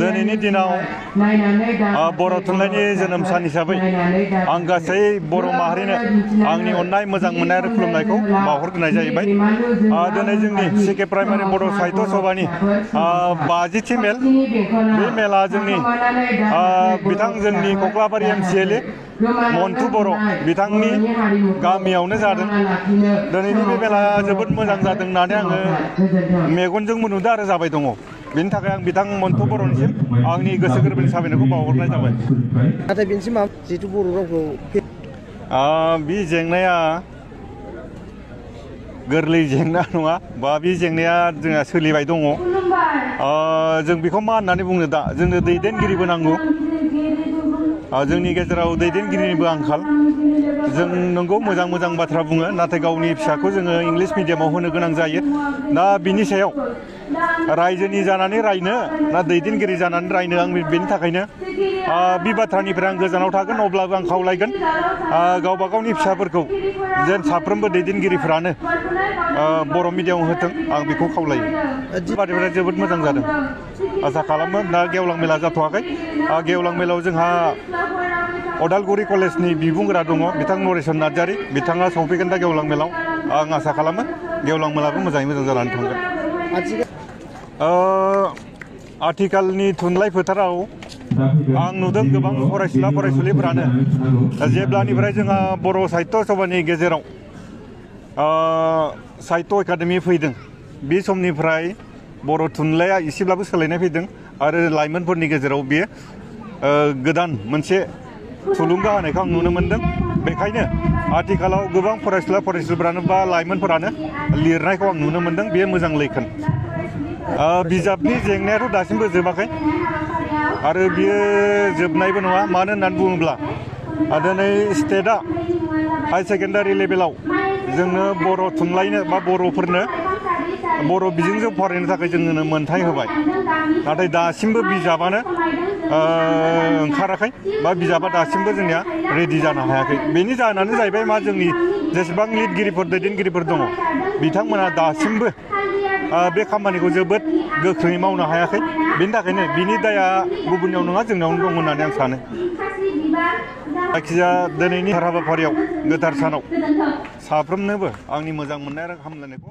दिनैनि दिनाव बर' थुनलाइनि जोनोम सान हिसाबै आं गासै बर' माहारिनो आंनि अननाय मोजां मोननाय आरो खुलुमनायखौ बावहरग्रोनाय जाहैबाय। दिनै जोंनि सिके प्राइमारि बर' साहित्य सभानि 50थि मेल, बे मेला जोंनि बिथां जोंनि कक्लाबारि MCLA मन्टु बर' बिथांनि गामियावनो जादों। दिनैनि बे मेला जोबोद मोजां जादों होननानै आङो मेगनजोंबो नुदों आरो जाबाय दङ। बेनि थाखाय आं बिथां मन्टु बर'निसिम आंनि गोसो गोरबोनि साबायखरखौ बावहरनाय जाबाय। नाथाय बेनिसिम जिहेतु बर' रावखौ बे जेंनाया गोरलै जेंना नङा, बा बे जेंनाया जोंहा सोलिबाय दङ। जों बेखौ मा होननानै बुंनो दा जोंनो दैदेनगिरिबो नांगौ। जोंनि गेजेराव दैदेनगिरिनिबो आंखाल। जों नंगौ मोजां मोजां बाथ्रा बुङो, नाथाय गावनि फिसाखौ जोङो इंलिस मिडियामाव होनो गोनां जायो। दा बिनि सायाव रायजोनि जानानै रायनो ना दैदेनगिरि जानानै रायनो, आं बेनि थाखायनो बे बाथ्रानिफ्राय आं गोजानाव थागोन। अब्लाबो आं खावलायगोन गावबा गावनि फिसाफोरखौ जेन साफ्रोमबो दैदेनगिरिफ्रानो बर' मिडियामाव होथों, आं बेखौ खावलायो। बादिफोरा जोबोद मोजां जादों। आसा खालामो दा गेवलां मेला जाथ'वाखै। गेवलां मेलायाव जोंहा अदालगुरि कलेजनि बिबुंगोरा दङ, बिथां नरेसन नार्जारि, बिथाङा सौफैगोन दा गेवलां मेलाव। आं आसा खालामो गेवलां मेलाबो मोजाङै मोजां जानानै थांगोन। आथिखालनि थुनलाइ फोथाराव आं नुदों गोबां फरायसुला फरायसुलिफोरानो जेब्लानिफ्राय जोंहा बर' साहित्य सभानि गेजेराव साहित्य एकाडेमि फैदों, बे समनिफ्राय बर' थुनलाइया एसेब्लाबो सोलायनाय फैदों आरो लाइमोनफोरनि गेजेराव बेयो गोदान मोनसे थुलुंगा होनायखौ आं नुनो मोनदों। बेखायनो आथिखालाव गोबां फरायसुला फरायसुलिफोरानो बा लाइमोनफोरानो लिरनायखौ आं नुनो मोनदों। बेयो मोजां लैखोन। बिजाबनि जेंनायाथ' दासिमबो जोबाखै आरो बियो जोबनायबो नङा। मानो होननानै बुङोब्ला दिनै स्टेटआ हाई सेकेन्डारि लेभेलाव जोंनो बर' थुनलाइनो बा बर'फोरनो बर' बिजोंजों फरायनो थाखाय जोंनो मोनथाय होबाय, नाथाय दासिमबो बिजाबानो ओंखाराखै बा बिजाबा दासिमबो जोंनिया रेडि जानो हायाखै। बेनि जाहोनानो जाहैबाय मा, जोंनि जेसेबां लिरगिरिफोर दैदेनगिरिफोर दङ बिथांमोना दासिमबो बे खामानिखौ जोबोद गोख्रोङै मावनो हायाखै। बेनि थाखायनो बिनि दाया गुबुननियाव नङा, जोंनियावनो दं होननानै आं सानो। जायखिजाया दिनैनि हाबाफारियाव गोथार सानाव साफ्रोमनोबो आंनि मोजां मोननाय आरो हामलायनायखौ